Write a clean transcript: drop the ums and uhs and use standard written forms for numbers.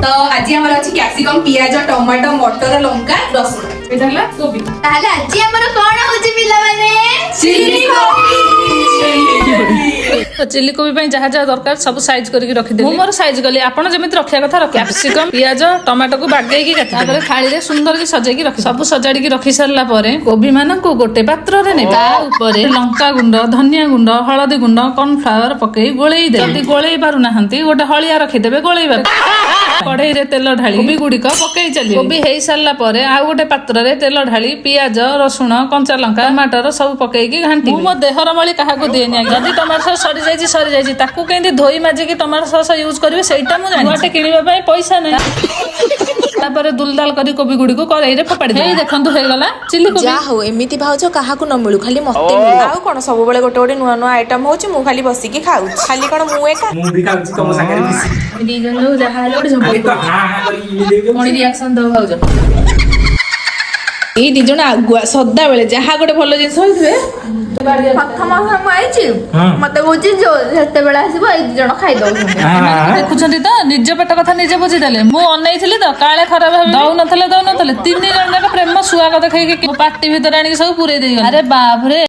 ତ ଆଜି ଆମର ଅଛି କ୍ୟାପ୍ସିକମ, ପିଆଜ, ଟମାଟୋ, ମଟର, ଲଙ୍କା, ରସୁଣ। ଏଇଟା ହେଲା କୋବି। ତାହେଲେ ଆଜି ଆମର କଣ ହଉଛି ପିଲାମାନେ? ଚିଲି କୋବି। ତ ଚିଲି କୋବି ପାଇଁ ଯାହା ଯାହା ଦରକାର, ସବୁ ସାଇଜ କରିକି ରଖିଦେଲି। ମୁଁ ମୋର ସାଇଜ କଲି, ଆପଣ ଯେମିତି ରଖିବା କଥା ରଖ। କ୍ୟାପ୍ସିକମ, ପିଆଜ, ଟମାଟୋକୁ ବାଗେଇକି କାଟି, ତାପରେ ଥାଳିରେ ସୁନ୍ଦର କି ସଜେଇକି ରଖି, ସବୁ ସଜାଡିକି ରଖି ସାରିଲା ପରେ କୋବି ମାନଙ୍କୁ ଗୋଟେ ପାତ୍ରରେ ନେବେ। ତା ଉପରେ ଲଙ୍କା ଗୁଣ୍ଡ, ଧନିଆ ଗୁଣ୍ଡ, ହଳଦୀ ଗୁଣ୍ଡ, କର୍ଣ୍ଣଫ୍ଲାୱାର ପକେଇ ଗୋଳେଇ ଦେବେ। ଯଦି ଗୋଳେଇ ପାରୁନାହାନ୍ତି, ଗୋଟେ ହଳିଆ ରଖିଦେବେ ଗୋଳେଇବା। କଢେଇରେ ତେଲ ଢାଳି କୋବି ଗୁଡିକ ପକେଇ ଚାଲିବେ। କୋବି ହେଇ ସାରିଲା ପରେ ଆଉ ଗୋଟେ ପାତ୍ରରେ ତେଲ ଢାଳି ପିଆଜ, ରସୁଣ, କଞ୍ଚା ଲଙ୍କା, ଟମାଟର ସବୁ ପକେଇକି ଘାଣ୍ଟି। ମୁଁ ମୋ ଦେହର ମଳି କାହାକୁ ଦିଏନି ଆଜ୍ଞା। ଯଦି ଟମାଟୋ ସସ୍ ସରିଯାଇଛି, ସରିଯାଇଛି। ତାକୁ କେମିତି ଧୋଇ ମାଜିକି ଟମାଟୋ ସସ୍ ୟୁଜ କରିବେ, ସେଇଟା ମୁଁ ଜାଣିଛି। ନୂଆଟେ କିଣିବା ପାଇଁ ପଇସା ନାହିଁ। ତାପରେ ଦୁଲଦାଲ କରି କୋବି ଗୁଡିକୁ କରେଇରେ ଫୋପାଡ଼ି ଦେବେ। ହେଇ ଦେଖନ୍ତୁ, ହେଇଗଲା ଚିଲି କୋବି। ଯାହା ହଉ, ଏମିତି ଭାଉଜ କାହାକୁ ନ ମିଳୁ, ଖାଲି ମତେ ମିଳୁ। ଆଉ କଣ, ସବୁବେଳେ ଗୋଟେ ଗୋଟେ ନୂଆ ନୂଆ ଆଇଟମ ହଉଛି, ମୁଁ ଖାଲି ବସିକି ଖାଉଛି। ଖାଲି କଣ ମୁଁ ଏକା? ମୁଁ ବି ଖାଉଛି ତମ ସାଙ୍ଗରେ ମିଶିକି। ଦି ଜଣ ଯାହା ହେଲେ ଗୋଟେ ଖାଲି ତ ହାଁ ହାଁ କରିକି ଇଏ ଦେଇଦଉଛି। ପୁଣି ରିଆକ୍ସନ ଦବ ଭାଉଜ। ଏଇ ଦି ଜଣ ଆଗୁଆ ସଦାବେଳେ ଯାହା ଗୋଟେ ଭଲ ଜିନିଷ ହେଇଥିବେ। ପ୍ରଥମ ଥର ମୁଁ ଆଇଛି। ମତେ କହୁଛି, ଯୋଉ ଯେତେବେଳେ ଆସିବ, ଏଇ ଦି ଜଣ ଖାଇ ଦଉଛନ୍ତି। ଦେଖୁଛନ୍ତି ତ, ନିଜ ପେଟ କଥା ନିଜେ ବୁଝିଦେଲେ। ମୁଁ ଅନେଇଥିଲି ତ, କାଳେ ଖରାପ ଭାବି ଦଉନଥିଲେ ଦଉନଥିଲେ। ତିନି ଜଣ ଯାକ ପ୍ରେମ ସୁଆଗ ଦେଖେଇକି ମୋ ପାଟି ଭିତରେ ଆଣିକି ସବୁ ପୁରେଇ ଦେଇଗଲେ। ଆରେ ବାପରେ!